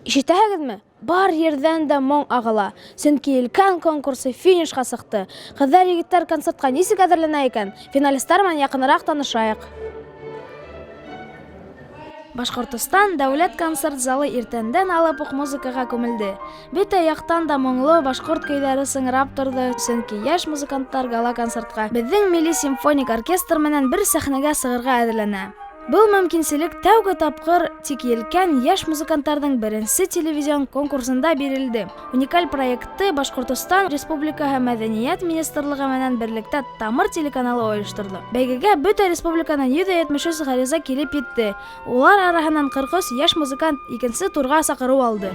Ишетәһегеҙме? Бар ерҙән дә моң ағыла. Сөнки Елкән конкурсы финишҡа сыҡты. Ҡыҙҙар, егеттәр концертҡа нисек әҙерләнә икән? Финалистар менән яҡыныраҡ танышайыҡ. Башҡортостан дәүләт концерт залы иртәндән алып уҡ музыкаға күмелде. Бөтә яҡтан да моңло башҡорт көйҙәре сыңрап торҙо, сөнки йәш музыканттар гала-концертҡа беҙҙең милли симфоник оркестр менән бер сәхнәгә сығырға әҙерләнә. Был мөмкинселек тәүге тапҡыр тик Елкән йәш музыканттарҙың беренсе телевизион конкурсында бирелде. Уникаль проектты Башҡортостан Республикаһы Мәҙәниәт министрлығы менән берлектә Тамыр телеканалы ойошторҙо. Бәйгегә бөтә республиканан 173 ғариза килеп етте. Улар араһынан 43 йәш музыкант икенсе турға саҡырыу алды.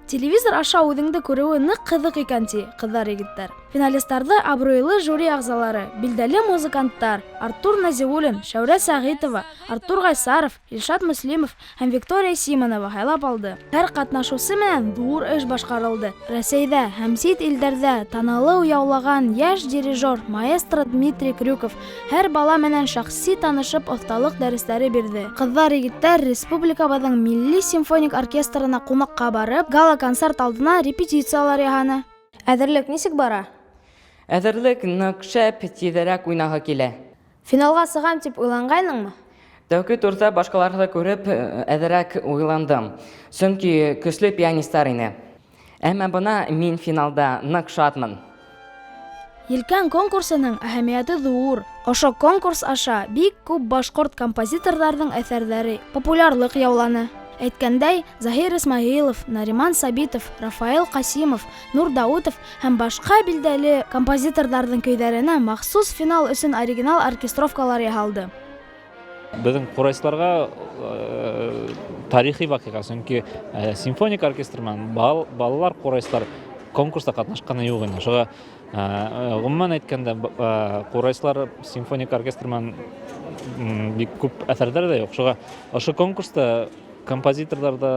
Телевизор аша үҙеңде күреүе ныҡ ҡыҙыҡ икән, ти ҡыҙҙар-егеттәр. Финалистарҙы абруйлы жюри ағзалары, билдәле музыканттар Артур Назиуллин, Шәүрә Сәғитова, Артур Ғайсаров, Илшат Мөслимов һәм Виктория Симонова һайлап алды. Һәр ҡатнашыусы менән ҙур эш башҡарылды. Рәсәйҙә һәм сит илдәрҙә танылыу яулаған йәш дирижер маэстро Дмитрий Крюков һәр бала менән шәхси танышып оҫталыҡ дәрестәре бирҙе. Ҡыҙҙар-егеттәр республикабыҙҙың милли симфоник оркестрына ҡунаҡҡа барып, гала-концерт алдынан репетициялар яһаны. Әҙерлек нисек бара? Әҙерлек ныҡ шәп, тиҙерәк уйнағы килә. Финалға сығам тип уйланғайныңмы? Тәүге турҙа башҡаларҙы күреп, әҙерәк уйландым. Сөнки көслө пианистар ине. Әммә бына мин финалда, ныҡ шатмын. Елкән конкурсының әһәмиәте ҙур. Ошо конкурс аша бик күп башҡорт композиторҙарҙың әҫәрҙәре популярлыҡ яуланы. Әйткәндәй, Заһир Исмәғилов, Нариман Сабитов, Рафаэл Ҡасимов, Нур Даутов һәм башҡа билдәле композиторҙарҙың көйҙәренә махсус финал өсөн оригинал оркестровкалар яһалды. Беҙҙең ҡурайсыларға тарихи ваҡиға, сөнки симфоник оркестр менән балалар ҡурайсылар конкурста ҡатнашҡаны юҡ ине. Шуға, ғөмүмән әйткәндә, ҡурайсылар симфоник оркестр менән бик күп әҫәрҙәр ҙә юҡ. Шуға ошо конкурста композиторҙар ҙа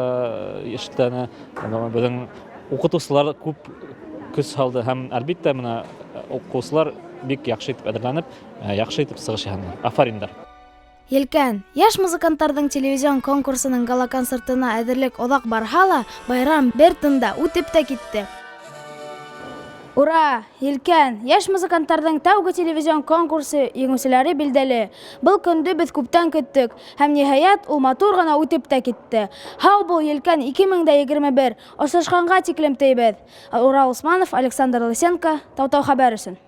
эшләне, беҙҙең уҡытыусылар күп көс һалды һәм, әлбиттә, бына уҡыусылар бик яҡшы итеп әҙерләнеп, яҡшы итеп сығыш яһанылар. Афариндар! Елкән йәш музыканттарҙың телевизион конкурсының гала-концертына әҙерлек оҙаҡ барһа ла, байрам бер тында үтеп тә китте. Ура! Елкән йәш музыканттарҙың тәүге телевизион конкурсы еңеүселәре билдәле. Был көндө беҙ күптән көттөк һәм, ниһайәт, ул матур ғына үтеп тә китте. Һау бул, Елкән 2021! Осрашҡанға тиклем тейбеҙ. Урал Усманов, Александр Лысенко, Таутау хәбәр өсөн.